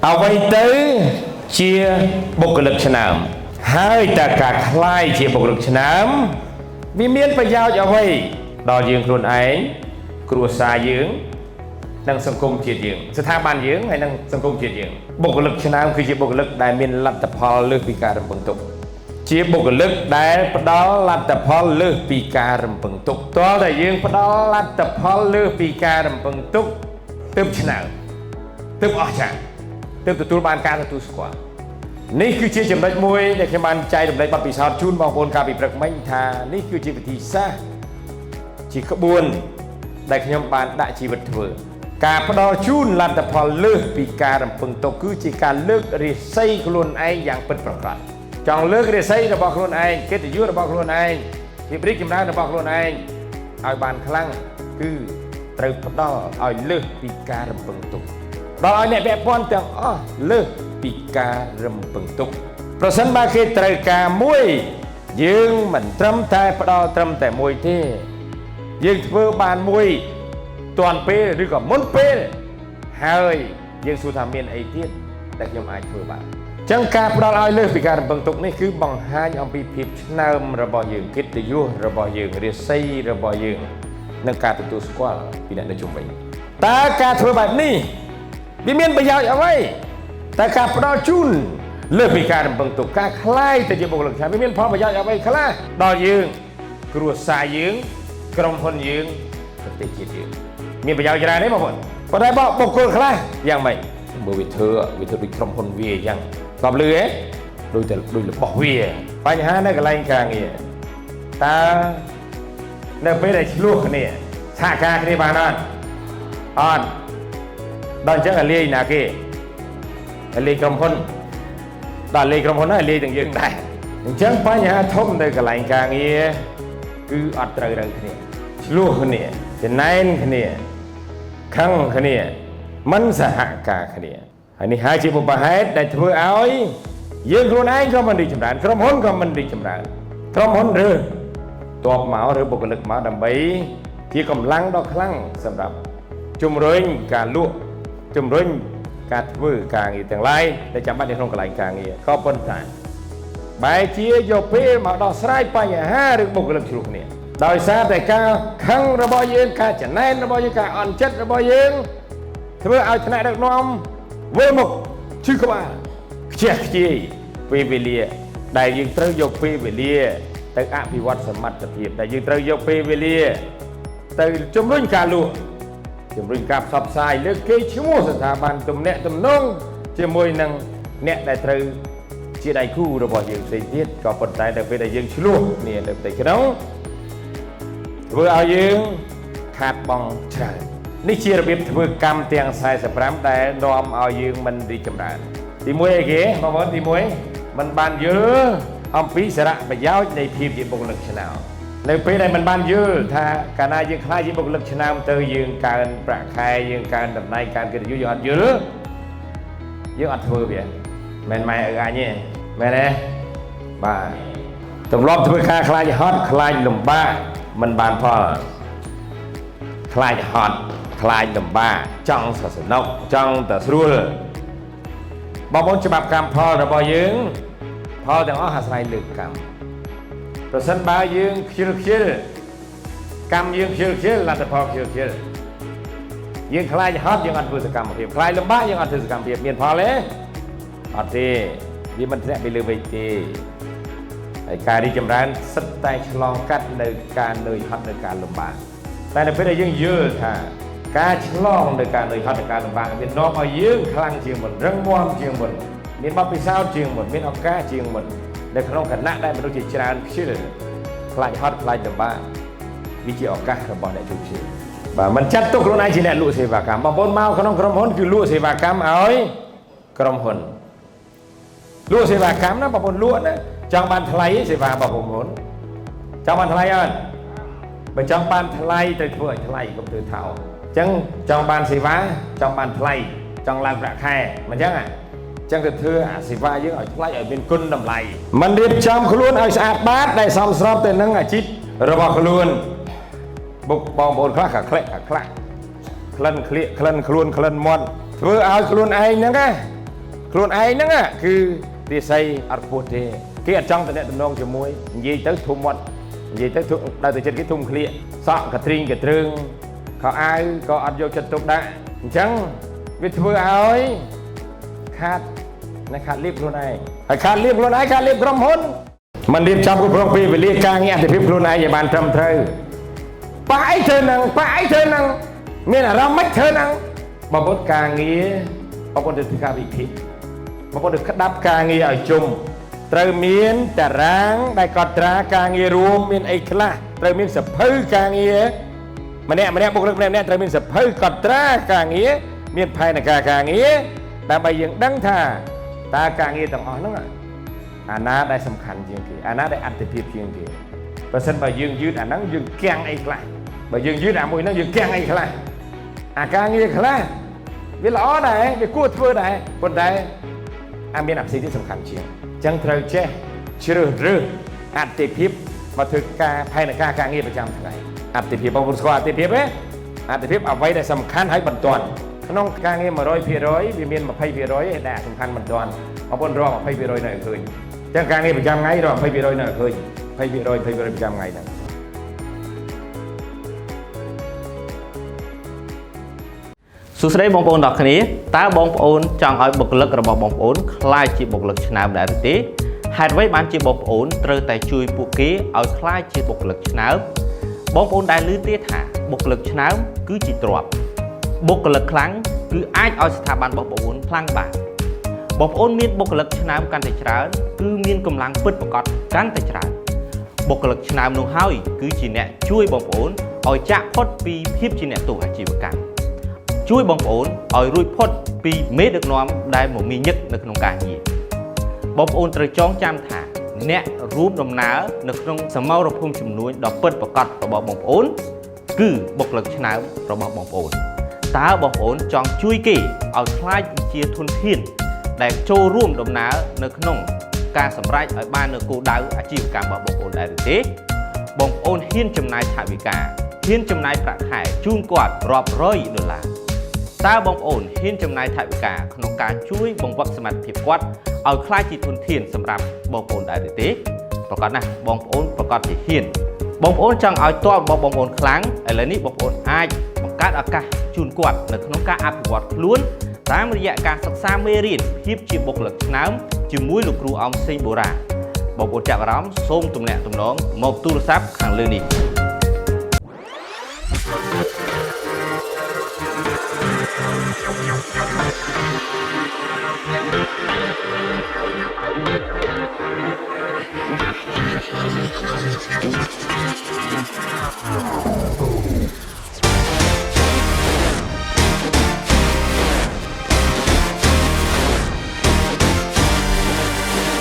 អ្វីទៅជាបុគ្គលិកឆ្នើមហើយតើការក្លាយជាបុគ្គលិកឆ្នើមវាមានប្រយោជន៍អ្វីដល់យើងខ្លួនឯងគ្រួសារយើងនិងសង្គមជាតិយើងស្ថាប័នយើងហើយនិងសង្គមជាតិយើងបុគ្គលិកឆ្នើមគឺជាបុគ្គលិកដែលមានលទ្ធផលលើសពីការរំពឹងទុកជាបុគ្គលិកដែលផ្ដល់លទ្ធផលលើសពីការរំពឹងទុកទាល់តែយើងផ្ដល់លទ្ធផលលើសពីការរំពឹងទុកទើបឆ្នើមទើបអស្ចារ្យទើបទទួលបានការទទួលស្គាល់នេះគឺជាចំណុចមួយដែលខ្ញុំបានចែករំលែកបទពិសោធន៍ជូនបងប្អូនកាលពីព្រឹកមិញថានេះគឺជាវិធីសាស្ត្រជាក្បួនដែលខ្ញុំបានដាក់ជីវិតធ្វើការផ្ដល់ជូនលទ្ធផលលើសពីការរំពឹងទុកគឺជាការលើករាសីខ្លួនឯងយ៉ាងពិតប្រាកដចង់លើករាសីរបស់ខ្លួនឯងកិត្តិយសរបស់ខ្លួនឯងភាពរីកចម្រើនរបស់ខ្លួនឯងឲ្យបានខ្លាំងគឺត្រូវផ្ដល់ឲ្យលើសពីការរំពឹងទុកដល់ឲ្យអ្នកពាក់ព័ន្ធទាំងអស់លើសពីការរំពឹងទុកប្រសិនបើគេត្រូវការមួយយើងមិនត្រឹមតែផ្ដល់ត្រឹមតែមួយទេយើងធ្វើបានមួយទាន់ពេលឬក៏មុនពេលហើយយើងសួរថាមានអីទៀតដែលខ្ញុំអាចធ្វើបានចឹងការផ្ដល់ឲ្យលើសពីការរំពឹងទុកនេះគឺបង្ហាញអំពីភាពឆ្នើមរបស់យើងកិត្តិយសរបស់យើងរាសីរបស់យើងនិងការទទួលស្គាល់ពីអ្នកនៅជុំវិញតើការធ្វើបែបនេះវាមានប្រយោជន៍អ្វីតើការផ្ដល់ជូនលើសពីការរំពឹងទុកការក្លាយទៅជាបុគ្គលិកឆ្នើមវាមានផលប្រយោជន៍អ្វីខ្លះដល់យើងគ្រួសារយើងក្រុមហ៊ុនយើងប្រទេសជាតិយើងមានប្រយោជន៍ច្រើនទេបងប្អូនប៉ុន្តែបើបុគ្គលខ្លះយ៉ាងម៉េចបើវាធ្វើដូចក្រុមហ៊ុនវាអញ្ចឹងស្បលឺទេដូចតែដូចរបស់វាបញ្ហានៅកន្លែងការងារតើនៅពេលដែលឆ្លោះគ្នាសហការគ្នាបានអត់អត់ដល់អញ្ចឹងឲ្យលាយណាគេឲ្យលាយក្រុមហ៊ុនដល់លាយក្រុមហ៊ុនហើយលាយទាំងយើងដែរអញ្ចឹងបញ្ហាធំនៅកន្លែងការងារគឺអត់ត្រូវរូវគ្នាឆ្លោះគ្នាចំណែនគ្នាខឹងគ្នាមិនសហការគ្នាហើយនេះហើយជាបុព្វហេតុដែលធ្វើឲ្យយើងខ្លួនឯងក៏មិនរីកចម្រើនក្រុមហ៊ុនក៏មិនរីកចម្រើនក្រុមហ៊ុនរើសតបមកឬបុគ្គលិកមកដើម្បីជាកម្លាំងដ៏ខ្លាំងសម្រាប់ជំរុញការលក់ជំរុញការធ្វើការងារទាំងឡាយដែលចាំបាច់នៅក្នុងកន្លែងការងារក៏ប៉ុន្តែបែរជាយកពេលមកដោះស្រាយបញ្ហាឬបុគ្គលិកឆ្លោះគ្នាដោយសារតែការខឹងរបស់យើងការចំណែនរបស់យើងការអន់ចិត្តរបស់យើងធ្វើឲ្យថ្នាក់ដឹកនាំវិលមុខឈឺក្បាលខ្ជះខ្ជាយពេលវេលាដែលយើងត្រូវយកពេលវេលាទៅអភិវឌ្ឍសមត្ថភាពដែលយើងត្រូវយកពេលវេលាទៅជំរុញការលក់ជំរុញការផ្សព្វផ្សាយលើកគេឈ្មោះស្ថាប័នទំនាក់ទំនងជាមួយនឹងអ្នកដែលត្រូវជាដៃគូរបស់យើងផ្សេងទៀតក៏ប៉ុន្តែនៅពេលដែលយើងឆ្លោះគ្នានៅផ្ទៃក្នុងធ្វើឲ្យយើងខាតបង់ច្រើននេះជារបៀបធ្វើកម្មទាំង45ដែលនាំឲ្យយើងមិនរីកចម្រើនទី1អីគេបងប្អូនទី1មិនបានយល់អំពីសារៈប្រយោជន៍នៃភាពជាបុគ្គលិកឆ្នើមនៅពេលដែលមិនបានយល់ថាកាលណាយើងខ្លាចជាបុគ្គលិកឆ្នើមទៅយើងកើនប្រាក់ខែយើងកើនតំណែងកើនកិត្តិយសយើងអត់យល់យើងអត់ធ្វើវាមិនម៉ែឪអញទេមែនទេបាទទម្លាប់ធ្វើការខ្លាចហត់ខ្លាចលំបាកមិនបានផលខ្លាចហត់ខ្លាចលំបាកចង់សនុកចង់តែស្រួលបងប្អូនច្បាប់កម្មផលរបស់យើងផលទាំងអស់អាស្រ័យលើកម្មប្រសិនបើយើងខ្ជិលខ្ជិលកម្មយើងខ្ជិលខ្ជិលលទ្ធផលខ្ជិលខ្ជិលយើងខ្លាចហត់យើងអត់ធ្វើសកម្មភាពខ្លាចលំបាកយើងអត់ធ្វើសកម្មភាពមានផលទេអត់ទេវាមិនធ្លាក់ពីលើវិញទេហើយការរីកចម្រើនសិតតែឆ្លងកាត់នៅការនឿយហត់នៅការលំបាកតែនៅពេលដែលយើងយល់ថាការឆ្លងនៅការនឿយហត់និងការលំបាកវានាំឲ្យយើងខ្លាំងជាងមុនរឹងមាំជាងមុនមានបទពិសោធន៍ជាងមុនមានឱកាសជាងមុននៅក្នុងខណៈដែលមនុស្សជាច្រើនខ្ជិលខ្លាចហត់ខ្លាចលំបាកវាជាឱកាសរបស់អ្នកជោគជ័យបាទមិនចាត់ទុកខ្លួនឯងជាអ្នកលក់សេវាកម្មបងប្អូនមកក្នុងក្រុមហ៊ុនគឺលក់សេវាកម្មឲ្យក្រុមហ៊ុនលក់សេវាកម្មណាបងប្អូនលក់ណាចង់បានថ្លៃសេវារបស់បងប្អូនចង់បានថ្លៃអត់បើចង់បានថ្លៃត្រូវធ្វើឲ្យថ្លៃកុំធ្វើថោកអញ្ចឹងចង់បានសេវាចង់បានថ្លៃចង់ឡើងប្រាក់ខែមិនអញ្ចឹងហ៎អញ្ចឹងទៅធ្វើអាសេវាយើងឲ្យថ្លៃឲ្យមានគុណតម្លៃមិនរៀបចំខ្លួនឲ្យស្អាតបាតដែលសមស្របទៅនឹងអាជីពរបស់ខ្លួនបុកបងប្អូនខ្លះក៏ក្លែកក៏ខ្លះក្លិនក្លៀកក្លិនខ្លួនក្លិនមាត់ធ្វើឲ្យខ្លួនឯងហ្នឹងណា ខ្លួនឯងហ្នឹងគឺរាសីអត់ខ្ពស់ទេគេអត់ចង់តំណតំណងជាមួយនិយាយទៅធំមាត់និយាយទៅដល់ទៅចិត្តគេធំក្លៀកសក់កទ្រីងកទ្រើងខោអាវក៏អត់យកចិត្តទុកដាក់អញ្ចឹងវាធ្វើឲ្យខាតណាខាតលៀបខ្លួនឯងហើយខាតលៀបខ្លួនឯងខាតលៀបក្រុមហ៊ុនមិនរៀបចំគ្រប់គ្រងពេលវេលាការងារអត្ថិភាពខ្លួនឯងឲ្យបានត្រឹមត្រូវប៉ះអីធ្វើហ្នឹងប៉ះអីធ្វើហ្នឹងមានអារម្មណ៍មិនធ្វើហ្នឹងបងប្អូនការងារបងប្អូនទៅធ្វើការវិភាគបងប្អូនទៅក្តាប់ការងារឲ្យជុំត្រូវមានតារាងដែលកត់ត្រាការងាររួមមានអីខ្លះត្រូវមានសភៅការងារម្នាក់ម្នាក់បុគ្គលិកម្នាក់ម្នាក់ត្រូវមានសភៅកត់ត្រាការងារមានផែនការការងារដើម្បីយើងដឹងថាតើការងារទាំងអស់ហ្នឹងអាណាដែលសំខាន់ជាងគេអាណាដែលអត្ថិភាពជាងគេបើសិនបើយើងយឺតអាហ្នឹងយើងគាំងអីខ្លះបើយើងយឺតអាមួយហ្នឹងយើងគាំងអីខ្លះអាការងារខ្លះវាល្អដែរវាគួរធ្វើដែរប៉ុន្តែអាមានអាផ្សេងទៀតសំខាន់ជាងអញ្ចឹងត្រូវចេះជ្រើសរើសអត្ថិភាពមកធ្វើការផែនការការងារប្រចាំថ្ងៃអត្ថិភាពបងប្អូនស្គាល់អត្ថិភាពទេអត្ថិភាពអ្វីដែលសំខាន់ហើយបន្ទាន់ក្នុងការងារ100%វាមាន20%ដែលសំខាន់បន្ទាន់បងប្អូនរក20%នៅឃើញអញ្ចឹងការងារប្រចាំថ្ងៃរក20%នៅឃើញ20% 20%ប្រចាំថ្ងៃហ្នឹង សួស្តីបងប្អូនទាំងគ្នាតើបងប្អូនចង់ឲ្យបុគ្គលិករបស់បងប្អូនក្លាយជាបុគ្គលិកឆ្នើមដែរឬទេហេតុអ្វីបានជាបងប្អូនត្រូវតែជួយពួកគេឲ្យក្លាយជាបុគ្គលិកឆ្នើមបងប្អូនដែលឮទេថាបុគ្គលិកឆ្នើមគឺជាទ្រព្យបុគ្គលិកខ្លាំងគឺអាចឲ្យស្ថាប័នរបស់បងប្អូនខ្លាំងបានបងប្អូនមានបុគ្គលិកឆ្នើមកាន់តែច្រើនគឺមានកម្លាំងពិតប្រាកដកាន់តែច្រើនបុគ្គលិកឆ្នើមនោះហើយគឺជាអ្នកជួយបងប្អូនឲ្យចាក់ផុតពីភាពជាអ្នកទោសអាជីវកម្មជួយបងប្អូនឲ្យរួចផុតពីមេដឹកនាំដែលមមាញឹកនៅក្នុងការងារបងប្អូនត្រូវចងចាំថាអ្នករួមដំណើរនៅក្នុងសមរភូមិជំនួញដ៏ពិតប្រាកដរបស់បងប្អូនគឺបុគ្គលិកឆ្នើមរបស់បងប្អូនតើបងប្អូនចង់ជួយគេឲ្យក្លាយជាធនធានដែលចូលរួមដំណើរនៅក្នុងការសម្រេចឲ្យបាននូវគោលដៅអាជីវកម្មរបស់បងប្អូនដែរឬទេបងប្អូនហ៊ានចំណាយថវិកាហ៊ានចំណាយប្រាក់ខែជូនគាត់រាប់រយដុល្លារតើបងប្អូនហ៊ានចំណាយថវិកាក្នុងការជួយបង្វឹកសមត្ថភាពគាត់ឲ្យក្លាយជាធនធានសម្រាប់បងប្អូនដែរឬទេប្រកាសណាស់បងប្អូនប្រកាសជាហ៊ានបងប្អូនចង់ឲ្យទ័ពរបស់បងប្អូនខ្លាំងឥឡូវនេះបងប្អូនអាចបង្កើតឱកាសជូនគាត់នៅក្នុងការអភិវឌ្ឍខ្លួនតាមរយៈការសិក្សាមេរៀនភាពជាបុគ្គលិកឆ្នើមជាមួយលោកគ្រូអោមសេងបូរ៉ាបងប្អូនចាប់អារម្មណ៍សូមទំនាក់ទំនងមកទូរស័ព្ទខាងលើនេះ